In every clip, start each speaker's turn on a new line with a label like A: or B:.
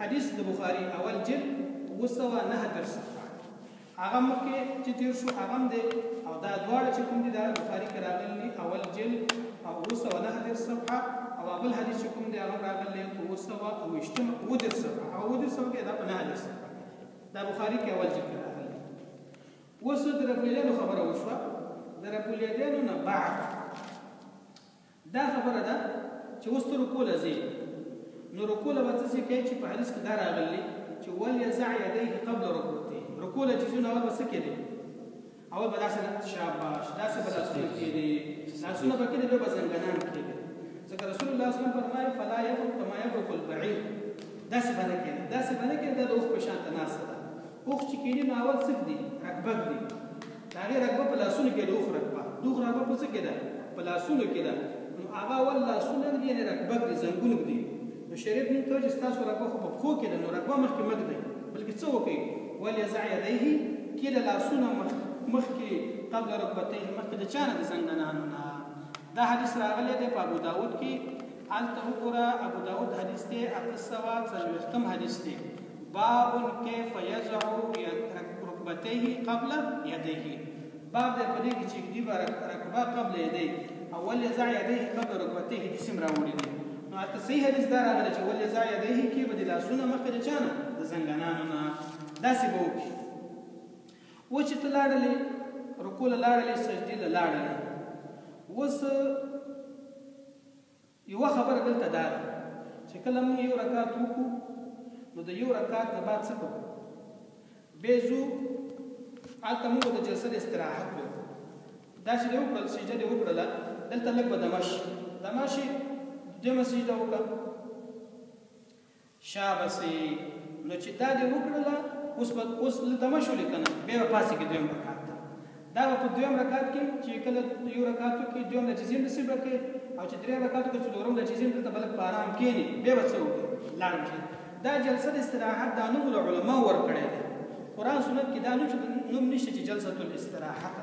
A: حدیث د بخاری اول جلد 739 صفحه، هغه مخکې چې تیر شو هغه هم دی، او دا دواړه چې کوم دي دا بخاري کې راغلي اول جلد او 739 صفحه، او بل حدیث چې کوم دی هغه راغلی 737 صفحه، او 37 صفحه کې دا په 39 صفحه دا بخاري کې اول جلد کې راغلی. اوس د رفع الیدینو خبره وشوه. د رفع الیدینو نه بعد دا خبره ده چې اوس ته رکوع له ځې، نو رکوع له به څه شي کوې چې په حدیث کې دا راغلي چې وليزع يديه قبل ركبتيه. رکوع له چې ځو نو اول به څه کېدې؟ اول به داسې شاباش داسې به لاسونه کېدې، لاسونه به کېدې، بیا به زنګنان کېدې، ځکه رسول الله صلی الله علیه وسلم فرمایي فلا يبرك كما يبرك البعير. داسې به نه کېدې، داسې به نه کېدې، دا د اوښ په شان ته ناسته ده. اوښ چې کېني نو اول څه ږدي؟ رکبه ږدي. د هغې رکبه په لاسونو کې ده، اوښ رکبه، د اوښ رکبه په څه کې ده؟ په لاسونو کې ده. نو هغه اول لاسونه ږدي، یعنې رکبه ږدي، زنګون ږدي. نو شریعت موږ ته وایي چې ستاسو رکبه خو په پښو کې ده، نو رکبه مخکې مه ږدئ، بلکې څه وکړئ؟ وليزع يديه، کېده لاسونه مخکې قبل رکبتيه، مخکې د چا نه؟ د زنګنانو نه. دا حدیث راغلی دی په ابو داود کې، هلته وګوره ابو داود حدیث دی 840 حدیث دی، باب كيف يزع ركبتيه قبل يديه. باب دی په دې کې چې ږدي به رکبه قبل يديه، او وليزع يديه قبل ركبتيه دې سم راوړي دی. نو هلته صحیح حدیث دا راغلی چې وليزع يديه کې به د لاسونه مخکې د چا نه؟ د زنګنانو نه. داسې به وکړي. اوس چې ته لاړلې رکوع له لاړلې سجدې له لاړلې، اوس یوه خبره دلته دا ده چې کله موږ یو رکعت وکړو نو د یو رکعت نه بعد څه کوو؟ بیا ځو هلته موږ د جلسه د استراحت وکړو، داسې دې وکړل سجده دې وکړله، دلته لږ به دمه شي، دمه شي دویمه سجده وکړه، شابسې. نو چې دا دې وکړله اوس به اوس دمه شولې که نه، بیا به پاڅېږي دویم رکعت ته. دا به په دویم رکعت کې چې کله یو رکعت وکړي دویم له چې ځي داسې به کوي، او چې دریم رکعت وکړي څلورم له چې ځي دلته به لږ په آرام کښېني، بیا به څه وکړي؟ لاړ به شي. دا جلسه د استراحت دا نوم له علماو ورکړی دی. قرآن سنت کې دا نوم نشته چې جلسة الاستراحت،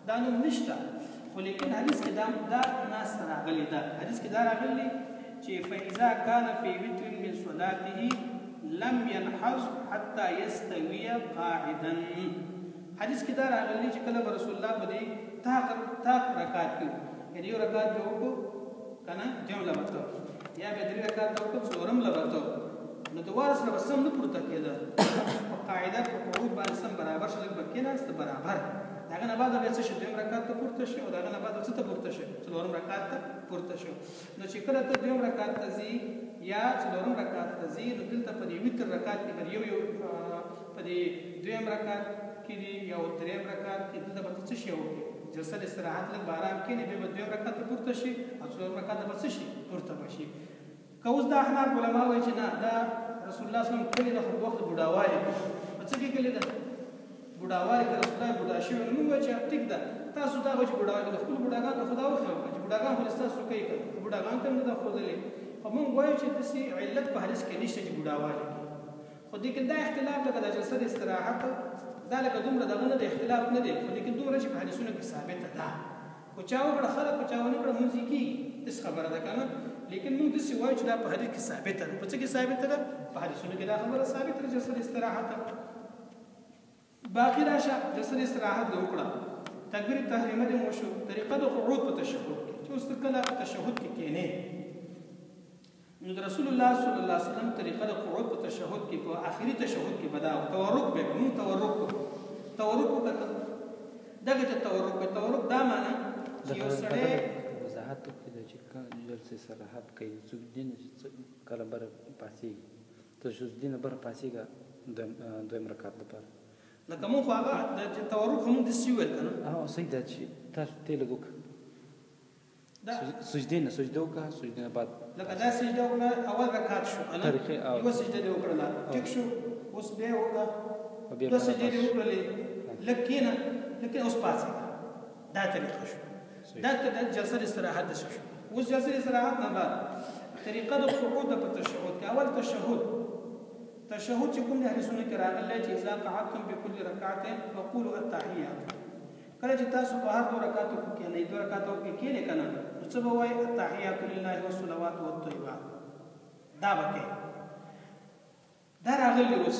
A: دا نوم نشته، خو لیکن حدیث کې دا ناسته راغلې ده. حدیث کې دا راغلي چې فإذا كان في وتر من صلاته لم ينحز حتى يستوي قاعدا. حدیث کې دا راغلي چې کله به رسول الله په دې طاق رکعت کې، یعنې یو رکعت به وکړو که نه دویم له به ته، یا به درې رکعت وکړو څلورم له به ته، نو د واره سره به سم نه پورته کېده، په قاعده په قعود باندې سم برابر شو، لږ به کېناسته برابر، د هغې نه بعد به څه شي؟ دویم رکعت ته پورته شي، او د هغې نه بعد څه ته پورته شي؟ څلورم رکعت ته پورته شو. نو چې کله ته دویم رکعت ته ځي یا څلورم رکعت ته ځي، نو دلته په دې وتر رکعت کې په یو یو په دې دویم رکعت کې دي یو دریم رکعت کې دلته به څه شي وکړي؟ جلسه د استراحت لږ به آرام کښېني، بیا به دویم رکعت ته پورته شي او څلورم رکعت ته به څه شي؟ پورته به شي. که اوس دا احناف علما وایي چې نه دا رسول الله صلی الله علیه وسلم کلي ده، خو په وخت بوډاوالي کې، په څه کې کلي ده؟ بوډاوالي کې رسول الله بوډا شوی. نو موږ وایو چې ټیک ده، تاسو دا وایئ چې بوډاوالي کې خپل بوډاګان ته خدا وښیو چې بوډاګان خو ستاسو کوي که نه، بوډاګان ته هم نه ده ښودلې. خو موږ وایو چې داسې علت په حدیث کې نشته چې بوډاوالي کې، خو دې کې دا اختلاف لکه د جلسه د استراحت دا لکه دومره دغه نه دی، اختلاف نه دی، خو لیکن دومره چې په حدیثونو کې ثابته ده. خو چا وکړه خلک، خو چا ونه کړه مونځ یې کېږي، داسې خبره ده که نه. لیکن موږ داسې وایو چې دا په حدیث کې ثابته ده. په څه کې ثابته ده؟ په حدیثونو کې دا خبره ثابته ده جلسه د استراحت. باقي راشه جلسه د استراحت دې وکړه، تکبیر تحریمه دې وشو، طریقه د قعود په تشهد کې چې اوس ته کله په تشهد کې کښېنې، نو د رسول الله صلی الله علیه وسلم طریقه د قعود په تشهد کې په آخري تشهد کې به دا تورک به موږ تورک کوو، تورک وکړه دغه ته تورک وایي. تورک دا معنا چې یو سړی
B: وضاحت وکړي چې جلسه استراحت کوي، څوک دین چې کله بره پاڅېږي، ته سجدې نه بره پاڅېږه دویم رکعت لپاره.
A: لکه موږ خو هغه د تورک خو موږ داسې وویل که نه؟
B: صحیح ده چې تاسو ته لږ وکړه سجدې نه سجده وکړه، سجدې نه بعد
A: لکه دا سجده وکړه اول رکعت شو که نه، یوه سجده دې وکړله ټیک شو، اوس بیا وکړه دوه سجدې دې وکړلې، لږ کښېنه، لږ کښېنه اوس پاڅېږه، دا طریقه شو. دا جلسه د استراحت داسې شو. اوس جلسه د استراحت نه بعد طریقه د قعود په تشهد کې، اول تشهد، تشهد چې کوم د حدیثونو کې راغلی چې اذا قعدتم بكل رکعة فقولوا التحیات، کله چې تاسو په هر دوه رکعاتو کې کښېنئ، دوه رکعاتو کې کښېنئ که نه، نو څه به وایئ؟ التحیات لله والصلوات والطیبات، دا به کوئ. راغلی اوس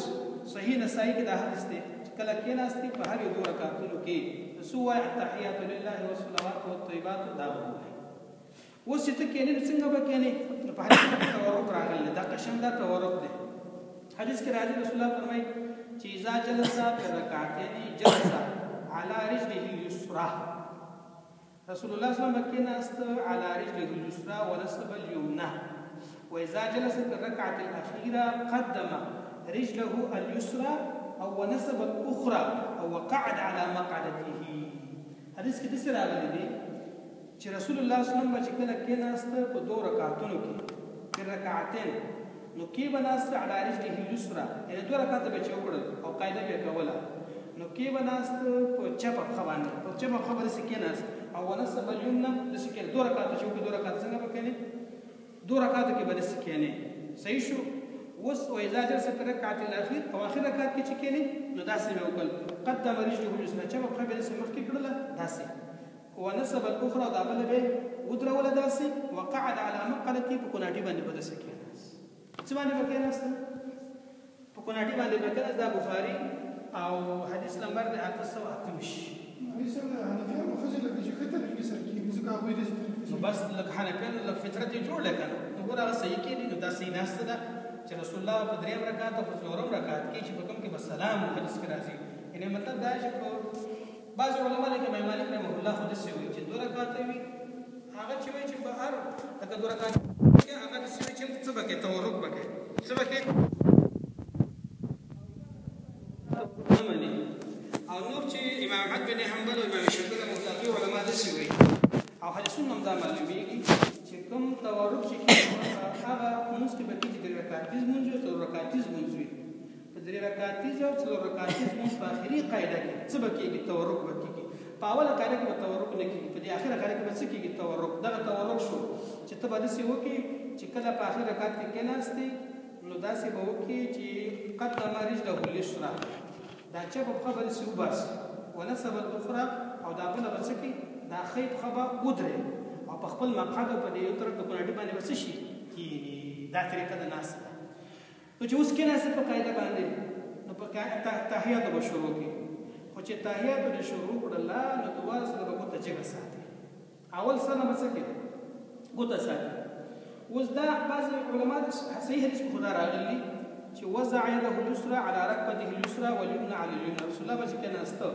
A: صحیح نسائی کې دا حدیث دی چې کله کېناستې په هر یو دوه رکعتونو کې نو څه ووایه؟ التحیات لله والصلوات والطیبات، دا به ووایې. اوس چې ته کېنې نو څنګه به کېنې؟ نو په حدیث کې تورک راغلی، دا قشم دا تورک دی. حدیث کې راځي رسول الله فرمایي چې اذا جلس فی الرکعتین جلس علی رجله اليسرى، رسول الله صلی الله علیه وسلم کېناست على رجله اليسرى ونصب اليمنى، وإذا جلس في الركعة الأخيرة قدم رجله اليسرى أو ونصب الأخرى أو وقعد على مقعدته. حدیث کې داسې راغلي دي چې رسول الله صلی الله علیه وسلم به چې کله کېناست په دوو رکعتونو کې په رکعتین نو کې به ناست علی رجله اليسرى، یعنې دوه رکعته به چې وکړل او قاعده به یې کوله، نو کې به ناست په چپه پښه باندې، په چپه پښه به داسې کېناست او ونصب اليمنى داسې کېناست. دوه رکعته چې وکړي، دوه رکعته څنګه به کېنې؟ دوه رکعاتو کې به داسې کېنې. صحیح شو. اوس واذا جلس في الركعة الاخير او اخر رکعت کې چې کېنې نو داسې به وکړل، قدم رجله اليسرى، چپه پښه به داسې مخکې کړله داسې، ونصب الاخرى دا بله به ودروله داسې، وقعد على مقعدته، په کوناټي باندې به داسې کېناست. څه باندې به کېناست؟ په کوناټي باندې به کېناست. دا بخاري او حدیث نمبر دی 828.
C: حنفیانو ښځې لکه چې ښه طریقې سره کېږي، ځکه هغوی داسې طریقې
A: نو بس لکه حنفیانو لږ فطرت یې جوړ کړه که نه، نو ګوره هغه صحیح کېږي. نو دا صحیح ناسته ده چې رسول الله په دریم رکعت او په څلورم رکعت کې چې په کوم کې به سلام حدیث کې راځي، یعنې مطلب دا چې په بعضې علما لکه امام مالک رحمه الله خو داسې وایي چې دوه رکعته وي، هغه چې وایي چې په هر لکه دوه رکعت کې هغه داسې وایي چې څه به کوې؟ تورک به کوې. څه به کوې؟ نه مني. او نور چې امام احمد بن حنبل او امام شافعي رحمه الله دوی علما داسې وایي، او حدیثونه هم دا معلومیږي چې کوم تورک چې کېږي هغه لمونځ کې به کېږي درې رکعتیز لمونځ وي، څلور رکعتیز لمونځ وي. په درې رکعتیز او څلور رکعتیز لمونځ په آخري قاعده کې څه به کېږي؟ تورک به کېږي. په اوله قاعده کې به تورک نه کېږي، په دې آخره قاعده کې به څه کېږي؟ تورک. دغه تورک شو چې ته به داسې وکړې چې کله په آخر رکعت کې کېناستې نو داسې به وکړې چې قدم رجله اليسرى، دا چپه پښه به داسې وباسي، ونصب الاخرى، او دا بله به څه کوي؟ دا ښۍ پښه به ودرېږي او په خپل مقعد او په دې یو طرف د کوناټي باندې به څه شي؟ کېني. دا طریقه د ناستې ده. نو چې اوس کېناستې په قاعده باندې نو په تحیاتو به شروع کړي، خو چې تحیاتو دې شروع کړله نو دواړه سره به ګوته جګه ساتي، اول سره به څه کوي؟ ګوته ساتي. اوس دا بعضې علما د صحیح حدیث کې خو دا راغلي چې وضع يده اليسرى على ركبته اليسرى واليمنى على اليمنى. رسول الله به چې کېناسته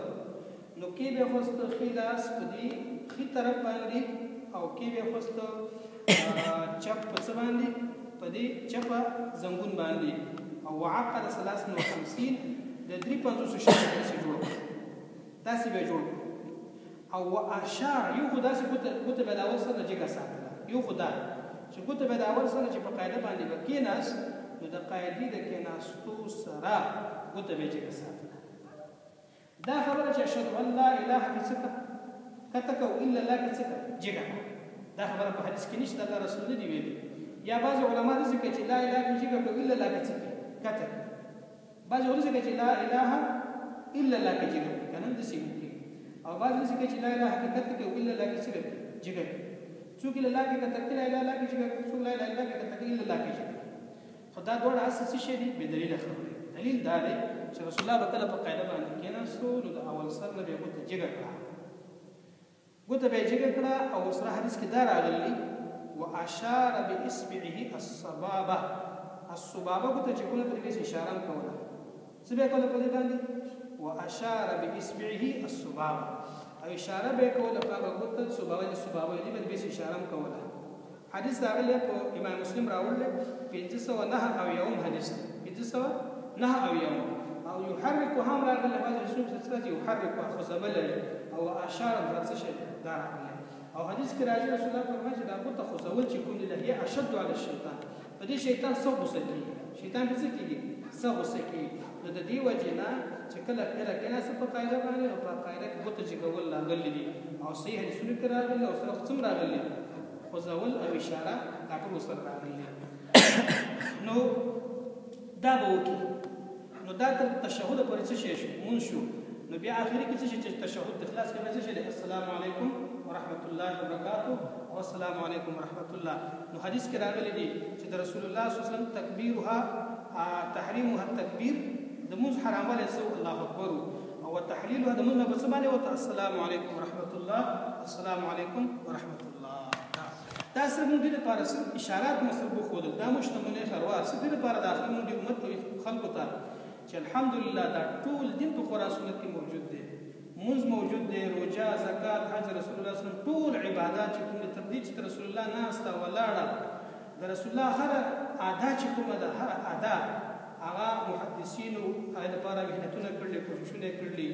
A: نو کې به خوسته ښي لاس په دې ښي طرف باندې او کې به خوسته چپ په څه باندې؟ په دې چپه زنګون باندې، او وعقد 53 د 53 شکل داسې جوړ کړ، داسې به جوړ کړ. او واشار، یو خو داسې ګوته به د اول سره جګه ساتله، یو خو دا چې ګوته به د اول سره چې په قاعده باندې به کېناست نو د قاعدې د کېناستو سره ګوته به یې جګه ساتله. دا خبره چې اشهد ان لا اله کې څه کته کو الا الله کې څه جګه، دا خبره په حدیث کې نشته، الله رسول نه دی ویلي. یا بعضې علما داسې کوي چې لا اله کې جګه کو الا الله کې څه کته، بعضې علما کوي چې لا اله الا الله کې جګه که نه داسې کوي، او بعضې داسې کوي چې لا اله کې کته کوي الا الله کې څه جګه کوي. څوک الا الله کې کته کوي لا اله الله کې جګه کوي، څوک لا اله الا الله کې کته کوي الا الله کې جګه کوي. خو دا دواړه هسې څه شی دي؟ بې دلیله خبرې. دلیل دا دی چې رسول الله به کله په قاعده باندې کېناستو نو د اول سر نه به یې ګوته جګه کړه، ګوته به یې جګه کړه. او ورسره حدیث کې دا راغلي واشار باصبعه الصبابه، الصبابه ګوته چې کومه په دې کې اشاره هم کوله، څه به یې کوله په دې باندې؟ واشار باصبعه الصبابه، او اشاره به یې کوله په هغه ګوته صبابه، چې صبابه دې باندې به یې اشاره هم کوله. حدیث راغلی په امام مسلم راوړلی 509 حدیث دی، 509. او یحرک هم راغلی، بعضې حدیثونو کې څه راځي یحرک خوځول لري، او اشار هم څه شی دا راغلی. او حدیث کې راځي رسول الله فرمایي چې دا ګوته خوځول چې کوم دي هي اشد علی الشیطان، په دې شیطان څه غوسه کېږي، شیطان په څه کېږي؟ څه غوسه کېږي. نو د دې وجې نه چې کله کله کېناست په قاعده باندې نو په قاعده کې ګوته جګول راغلي دي، او صحیح حدیثونو کې راغلي او سره څومره راغلي خوځول او اشاره دا ټول سره راغلي. نو دا به وکړي. نو دا تر تشهد پورې څه شی شو؟ مونځ شو. نو بیا آخري کې څه شی چې تشهد د خلاص کې به څه شی دی؟ السلام علیکم ورحمة الله وبرکاته او السلام علیکم ورحمة الله. نو حدیث کې راغلي دي چې د رسول الله صلی الله علیه وسلم تکبیرها تحریمها التکبیر، د مونځ حراموالی څه و؟ الله اکبر و. او تحلیلها د مونځ نه په څه باندې وته؟ السلام علیکم ورحمت الله، السلام علیکم ورحمت الله. دا صرف موږ دې لپاره صرف اشارات مو صرف وښودل، دا موږ نمونې خروار صرف دې لپاره د اخر موږ دې امت خلکو ته چې الحمدلله دا ټول دین په قرآن سنت کې موجود دی، مونځ موجود دی، روژه، زکات، حج، رسول الله صلی الله علیه وسلم ټول عبادات چې کوم دي، تر دې چې رسول الله ناسته ولاړه، د رسول الله هره ادا چې کومه ده، هره ادا هغه محدثینو هغې لپاره محنتونه کړلي، کوششونه یې کړلي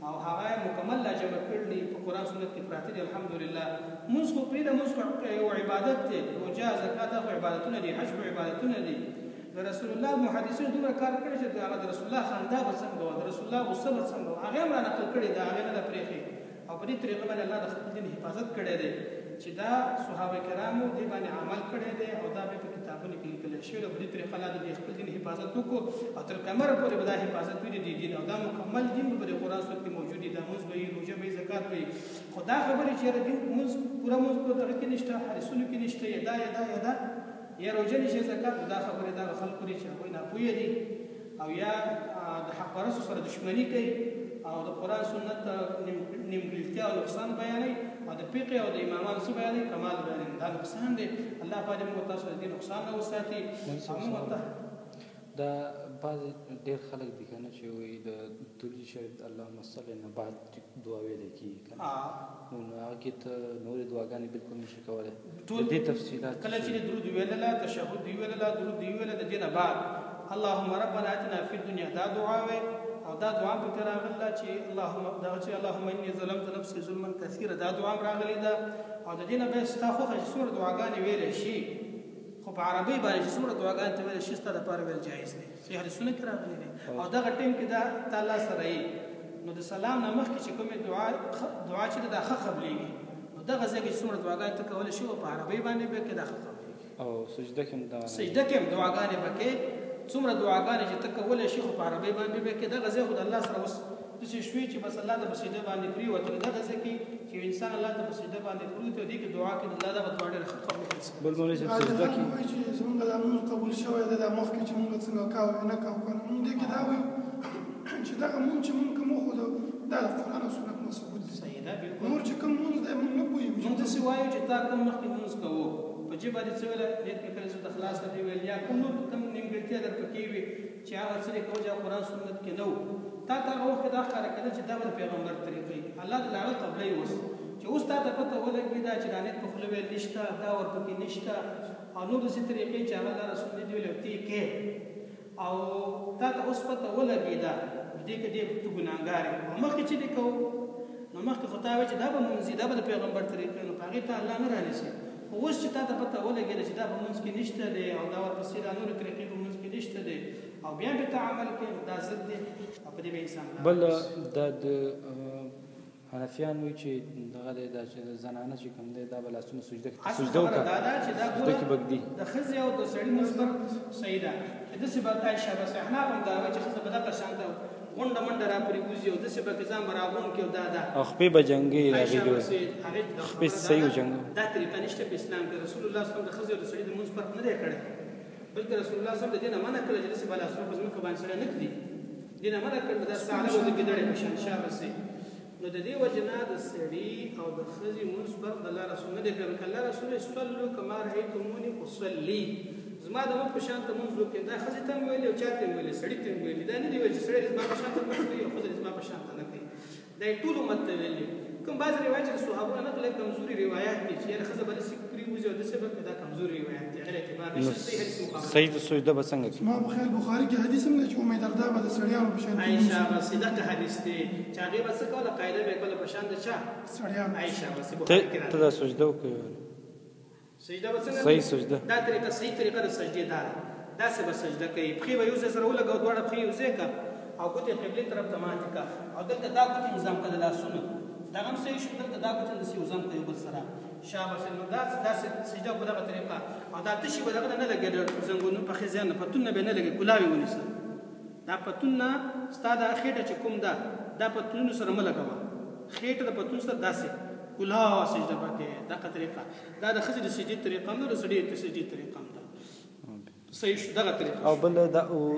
A: او هغه یې مکمل لا جمع کړلي، په قرآن سنت کې پراته دي الحمدلله. مونځ خو پرېږده، مونځ خو یو عبادت دی، روژه، زکات دا خو عبادتونه دي، حج خو عبادتونه دي. د رسول الله محدثینو دومره کار کړی چې هغه د رسول الله خندا به څنګه وه، د رسول الله غصه به څنګه وه، هغه هم را نقل کړې ده، هغې نه ده پرېښې. او په دې طریقه باندې الله د خپل دین حفاظت کړی دی چې دا صحابه کرامو دې باندې عمل کړی دی او دا به په کتابونو کې لیکل شوی دی. په دې طریقه الله د دې خپل دین حفاظت وکړو او تر قیامت پورې به دا حفاظت وي د دې دین، او دا مکمل دین به په قرآن سنت کې موجود دی. دا مونځ به وي، روژه به وي، زکات به وي. خو دا خبرې چې یاره دین مونځ پوره مونځ په دغه کې نشته، حدیثونو کې نشته، یا دا یا دا یا دا یا روژه نشته زکات، دا خبرې دا خلکو دي چې هغوی ناپوهه دي او یا د حق پرستو سره دښمني کوي او د قرآن سنت نیمګړتیا او نقصان بیانوي او د فقه او د امامانو څه بیانوي؟ کمال بیانوي. دا نقصان دی. الله پاک دې موږ تاسو د دې نقصان نه وساتي. او موږ ته
B: دا بعضې ډېر خلک دي که نه چې وایي د درود شریف اللهم صل نه بعد دعا ویلی کېږي که نه، نو هغه کې ته نورې دعاګانې بالکل نه شي کولی.
A: ټول
B: د دې تفصیلات
A: کله چې درود ویلله، تشهد دی ویلله، درود دی ویله، د دې نه بعد اللهم ربنا اتنا فی الدنیا دا دعا وی، او دا دعا پکې راغله چې اللهم دغه چې اللهم انی ظلمت نفسي ظلما کثیرا، دا دعا هم راغلې ده. او د دې نه بیا ستا خوښه چې څومره دعاګانې ویلی شي، خو په عربۍ باندې چې څومره دعاګانې ته ویلی شي ستا دپاره ویل جایز دی، صحیح حدیثونه کې راغلي دي. او دغه ټیم کې دا تا الله سره یې، نو د سلام نه مخکې چې کومې دعا چې ده دا ښه قبلېږي، نو دغه ځای کې چې څومره دعاګانې ته کولی شي په عربۍ باندې به کې دا ښه قبلېږي.
B: او سجده کې هم دا
A: سجده کې هم دعاګانې پکې څومره دعاګانې چې ته کولی شي خو په عربۍ باندې به کې دغه ځای خو د الله سره اوس داسې شوې چې بس الله ته په سجده باندې پرېوتل. دغه ځای کې چې انسان الله ته په سجده باندې پروت دی، دې کې دعا کې الله دغه دعا ډېره ښه قبولېږي.
B: بل مولوي صاحب سجده کې
C: وایي چې زمونږ دا لمونځ قبول شوی دی، دا مخکې چې مونږ څنګه کاوه نه کاوه که نه، مونږ دې کې دا وایو چې دغه مونځ چې مونږ کوم وښودو دا د قرآن او سنت نه ثبوت دی.
A: صحیح ده بالکل.
C: نور چې کوم لمونځ دی مونږ نه پوهېږو.
A: مونږ داسې وایو چې تا کوم مخکې لمونځ کوو په ژبه دې څه ویله، نیت مې کړی زه ته خلاص کړه دې ویل، یا کوم نور کوم نیمګړتیا در پکې وي چې هغه څه دې کوو چې قرآن سنت کې نه وو، تا ته هغه وخت کې دا ښکاره کېده چې دا به د پیغمبر طریقې وي، الله دې له هغه قبلوي. اوس چې اوس تا ته پته ولګېده چې دا نیت په خوله ویل نشته، دا ورپکې نشته او نور داسې طریقې چې هغه الله رسول نه دي ویلي او ته یې کوې، او تا ته اوس پته ولګېده دې کې دې ته ګناهګار یې. او مخکې چې دې کوو نو مخکې خو تا ویل چې دا به مونځ وي، دا به د پیغمبر طریقې، نو په هغې ته الله نه رانیسي. خو اوس چې تا ته پته ولګېده چې دا په مونځ کې نشته دی او دا ورپسې دا نورې طریقې په مونځ کې نشته دی او بیا به ته عمل کوې، نو دا ضد دی او په دې به انسان لاړ
B: بل
A: شي.
B: دا د حنفیان وایي چې دغه دی دا چې زنانه چې کوم دی دا به لاسونه سجده کې
A: اصل
B: سجده
A: خبره
B: وکړه،
A: دا ده چې دا
B: سجده کې
A: ګوره
B: به ږدي.
A: د ښځې او د سړي مونځ فرق صحیح ده چې داسې به عایشه بس احناف هم دا وایي چې ښځه به دغه شان ته غونډه منډه را پرې وځي او داسې به کې ځان به راغونډ کړي او دا ده.
B: او خپې به جنګي
A: عایشه
B: راغلي وي.
A: بس هغې د
B: خپې
A: خبره دا
B: صحیح
A: ده،
B: وجنګوي.
A: دا طریقه نشته په اسلام کې. رسول الله صلی الله علیه وسلم د ښځې او د سړي د مونځ فرق نه دی کړی، بلکې رسول الله صلی الله علیه وسلم د دې نه منع کړی چې داسې به لاسونه په ځمکه باندې سړی نه ږدي، دې نه منع کړل دا ثعلب او د ګیدړې په شان شا بسې. نو د دې وجې نه د سړي او د ښځې مونځ فرق د الله رسول نه دی کړی، بلکې الله رسول یې صلو کما رأیتموني اصلي، زما د مونږ په شان ته مونځ وکړئ. دا ښځې ته هم ویلي او چا ته هم ویلي، سړي ته هم ویلي. دا نه دی ویلي چې سړی دې زما په شان ته مونځ کوي او ښځه دې زما په شان ته نه کوي، دا یې ټول امت ته ویلي. کوم بعضې روایت چې د صحابو نه نقل کمزوري روایت دي چې یاره ښځه به داسې پرېوځي او داسې به کوي، دا کمزوري روایت دی، هغې اعتبار نشته. صحیح حدیث مقابله
B: صحیح د سجده به څنګه کوي؟
C: زما په خیال بخاري کې حدیث هم دی چې ام دردا به د سړیانو په شان کې
A: عایشه بس دغه حدیث دی چې هغې به څه کوله، قاعده به یې کوله په شان د چا؟
C: سړیانو.
A: عایشه بس بخاري کې
B: ته دا سجده وکړې.
A: سجده به څنګه
B: صحیح
A: کوي؟
B: سجده.
A: دا طریقه صحیح طریقه د سجدې دا ده، داسې به سجده کوي، پښې به یو ځای سره ولګوه، دواړه پښې یو ځای کړه او ګوتې قبلې طرف ته ماتې کړه، او دلته دا ګوتې نظام کړه د لاسونو، دغه هم صحیح شو، دلته دا ګوتې داسې یو ځم کړه یو بل سره شابه. نو داسې سجده په دغه طریقه، او دا تشې به دغه نه لګېده زنګونو پښې ځای نه، پتون نه به نه لګې، کلاوې ونیسه. دا پتون نه ستا دا خېټه چې کوم ده دا پتونونو سره مه لګوه، خېټه د پتون سره داسې کلا سجده پکې دغه طریقه. دا د ښځې د سجدې طریقه هم ده، د سړي د سجدې طریقه هم ده. صحیح شو دغه طریقه.
B: او بل دا